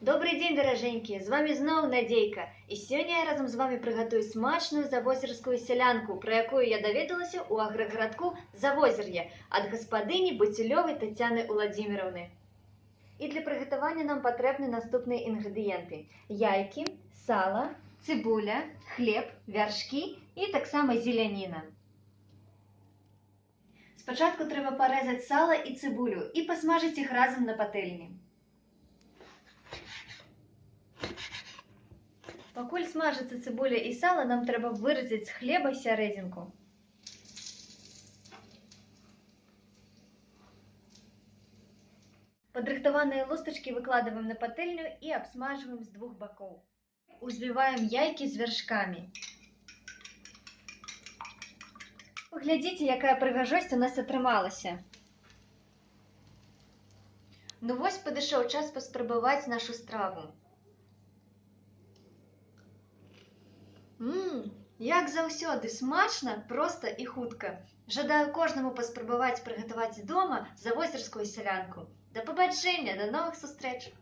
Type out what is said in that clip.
Добрый дзень, даражэнькія, з вамі зноў Надзейка. І сёння я разам з вамі прыгатую смачную завозерскую сялянку, пра якую я даведалася ў аграгарадку Завозер'е ад гаспадыні Бацюлёвай Тацяны Уладзіміраўны. І для прыгатавання нам патрэбны наступныя інгрэдыенты: яйкі, сала, цыбуля, хлеб, вяршкі і таксама зеляніна. Спачатку трэба парэзаць сала і цыбулю і пасмажыць іх разам на патэльні. Пакуль смажыцца цыбуля і сала, нам трэба выразаць з хлеба сярэдзінку. Падрыхтаваныя лустачкі выкладываем на патэльню і абсмажваем з двух бакоў. Узбіваем яйкі з вяршкамі. Паглядзіце, якая прыгажосць у нас атрымалася. Ну вось падышоў час паспрабаваць нашу страву. Як заўсёды, смачна, проста і хутка. Жадаю кожнаму паспрабаваць прыгатаваць дома завозерскую сялянку. Да пабачэння, да новых сустрэч!